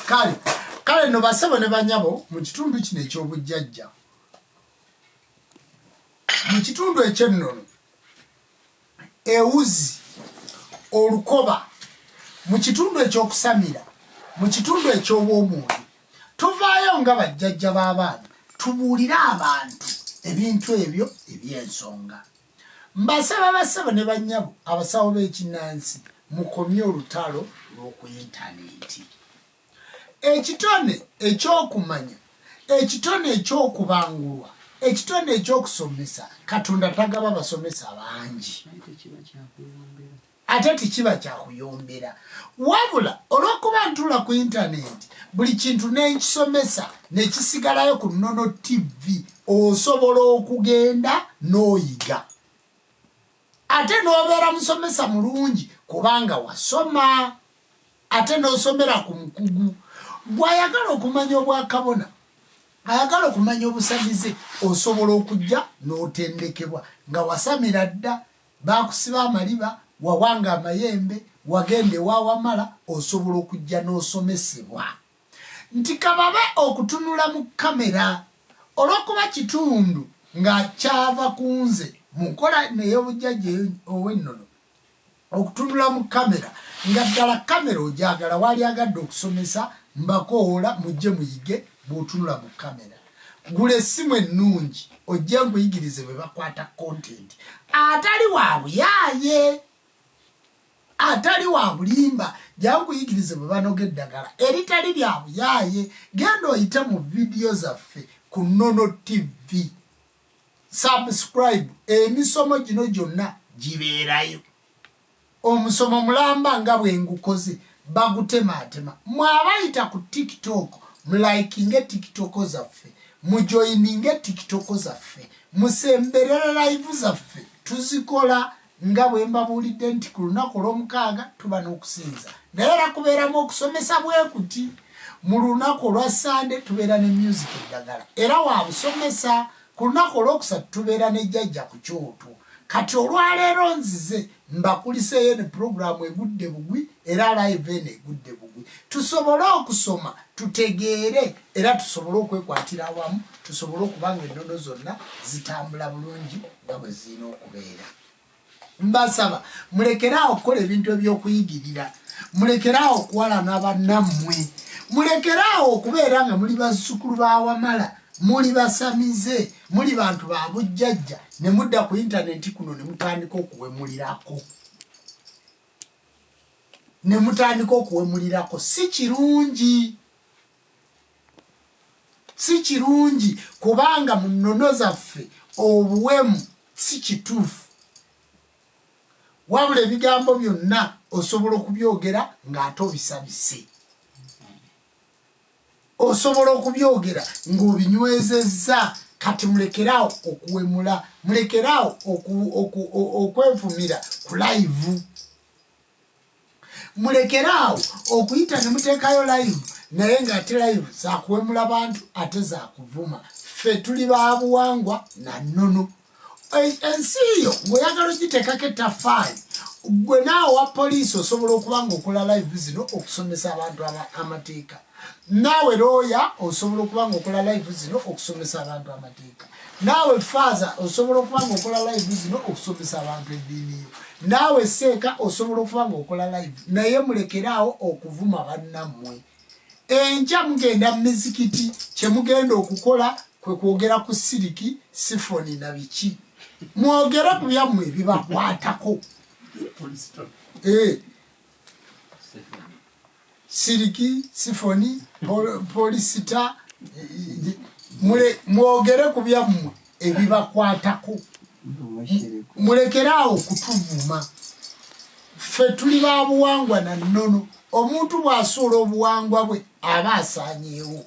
Kale kale no basebo ne banyabo, mu kitundu kino eky'obujjajja, mu kitundu eky'ennono, ewuzi olukoba, mu kitundu eky'okusamira, mu kitundu eky'obwomwoyo, tuvaayo nga bajjajja b'abaana tubuulire abantu ebintu ebyo eby'ensonga. Mbasaba bassebo ne bannyabo abasawo b'ekinnansi mukomye olutalo lw'oku yintaneeti. Ekitone eky'okumanya, ekitone eky'okubangulwa, ekitone eky'okusomesa, Katonda tagaba basomesa bangi. Ate tekiba kya kuyombera. Wabula olw'okuba ntuula ku yintaneeti buli kintu ne nkisomesa ne kisigalayo ku Nnono TV, osobola okugenda n'oyiga ate n'obeera musomesa mulungi kubanga wasoma ate n'osomera ku mukugu. Bw'ayagala okumanya obwakabona, ayagala okumanya obusamize, osobola okujja n'otendekebwa nga wasamira dda. Baakusiba amaliba, wawanga amayembe, wagenda ewa Wamala, osobola okujja n'osomesebwa. Nti kababe okutunula mu kkamera olw'okuba kitundu nga kyava ku nze mu nkola eno ey'obujjajja ow'ennono, okutunula mu kkamera nga ddala kkamera ogyagala, waalyagadde okusomesa, mbakowoola mujje muyige bw'otunula mu kkamera. Gula essimu ennungi ojje nkuyigirize bwe bakwata content atali wa buyaaye, atali wa bulimba. Jja nkuyigirize bwe banoga eddagala eritali lya buyaaye. Genda oyite mu vidiyo zaffe ku Nnono TV, subscribe, emisomo gino gyonna gibeerayo. Omusomo mulamba nga bwe ngukoze bagutemaatema. Mwe abayita ku TikTok mulikinge TikTok zaffe, mujoyininge TikTok zaffe, musemberere live zaffe tuzikola nga bwe mbabuulidde nti ku lunaku olwomukaaga tuba n'okusinza naye era kubeeramu okusomesa bwe kuti. Mu lunaku olwa Ssande tubeera ne music eddagala era wa busomesa. Ku lunaku olwokusatu tubeera ne jjajja ku kyoto. Kati olwaleero nzize mbakuliseeyo eno pulogulaamu egudde bugwi era live eno egudde bugwi tusobole okusoma tutegeere era tusobole okwekwatira awamu tusobole okuba nga ennono zonna zitambula bulungi nga bwe zirina okubeera. Mbasaba mulekere awo okukola ebintu eby'okuyigirira, mulekere awo okuwalana bannammwe, mulekere awo okubeera nga muli bazzukulu ba Wamala, muli basamize, muli bantu ba bujjajja ne mudda ku intaneti kuno ne mutandika okuwemulirako, ne mutandika okuwemulirako. Si kirungi, si kirungi kubanga mu nnono zaffe obuwemu si kituufu, wabula ebigambo byonna osobola okubyogera ng'ate obisabise, osobola okubyogera ng'obinywezezza. Kati mulekeraawo okuwemula, mulekeraawo okwevumira ku live, mulekeraawo okuyita ne muteekayo live naye ng'ate live zakuwemula bantu ate zakuvuma. Ffe tuli ba buwangwa na nnono. Ensi yo ng'oyagala ogiteekako ettaffaali, gwe naawe wa poliisi osobola okuba ng'okola live zino okusomesa abantu amateeka, naawe looya osobola okuba ng'okola live zino okusomesa abantu amateeka, naawe faaza osobola okuba ng'okola live zino okusomesa abantu eddiini yo, naawe seeka osobola okuba ng'okola live, naye mulekeraawo okuvuma bannammwe. Enkya mugenda mu mizikiti, kye mugenda okukola kwe kwogera ku siriki, sifoni na biki. Mwogere ku byammwe ebibakwatako. Eh. Siriki, sifoni, polisita, mwogere ku byammwe ebibakwatako, mulekere awo okutuvuma. Ffe tuli ba buwangwa na nnono. Omuntu bw'asuula obuwangwa bwe aba asaanyeewo,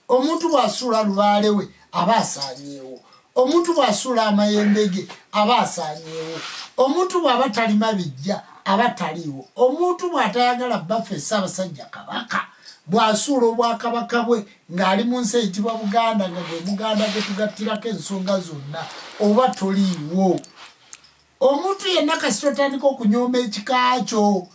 omuntu bw'asuula lubaale we aba asaanyeewo, omuntu bw'asuula amayembe ge aba asaanyeewo, omuntu bw'aba talima bijja aba taliiwo, omuntu bw'atayagala bbaffe Ssaabasajja Kabaka, bw'asuula obwakabaka bwe ng'ali mu nsi eyitibwa Buganda nga gwe muganda gwe tugattirako ensonga zonna, oba toliiwo. Omuntu yenna kasita otandika okunyooma ekika kyo.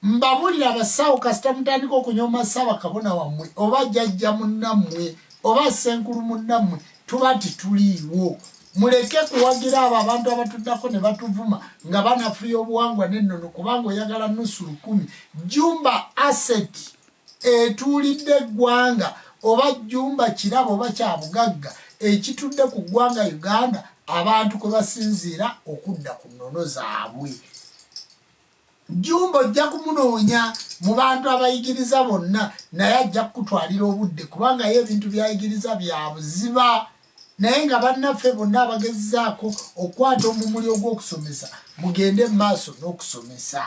Mbabulira abasawo, kasita mutandika okunyoma Ssaabakabona wammwe oba jjajja munnammwe oba ssenkulu munnammwe, tuba tituliiwo. Muleke kuwagira abo abantu abatuddako ne batuvuma nga banafuya obuwangwa n'ennono, kubanga oyagala nusu lukumi. Jumba asset etuulidde eggwanga, oba Jumba kirabo oba kyabugagga ekitudde ku ggwanga Uganda, abantu kwe basinziira okudda ku nnono zaabwe. Jumba ojja kumunoonya mu bantu abayigiriza bonna, naye ajja kukutwalira obudde, kubanga ye ebintu byayigiriza bya buziba. Naye nga bannaffe bonna abagezezaako okukwata omumuli ogw'okusomesa, mugende mu maaso n'okusomesa.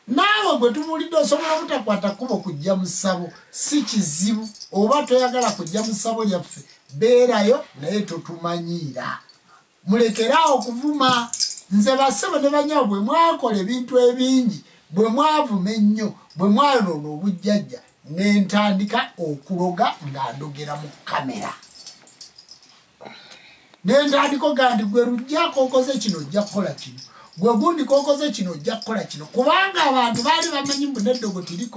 Naawe gwe tubuulidde, osobola obutakwata kkubo kujja mu ssabo, si kizibu. Oba toyagala kujja mu ssabo lyaffe, beerayo, naye totumanyiira. Mulekere awo kuvuma. Nze bassebo ne bannyabo, bwe mwakola ebintu ebingi, bwe mwavuma ennyo, bwe mwayonoona obujjajja, ne ntandika okuloga nga ndogera mu kamera, ne ntandika oga nti gwe lujja kokoze kino, ojja kukola kino, gwe gundi kokoze kino, ojja kukola kino, kubanga abantu baali bamanyi mbu neddogo tiriko.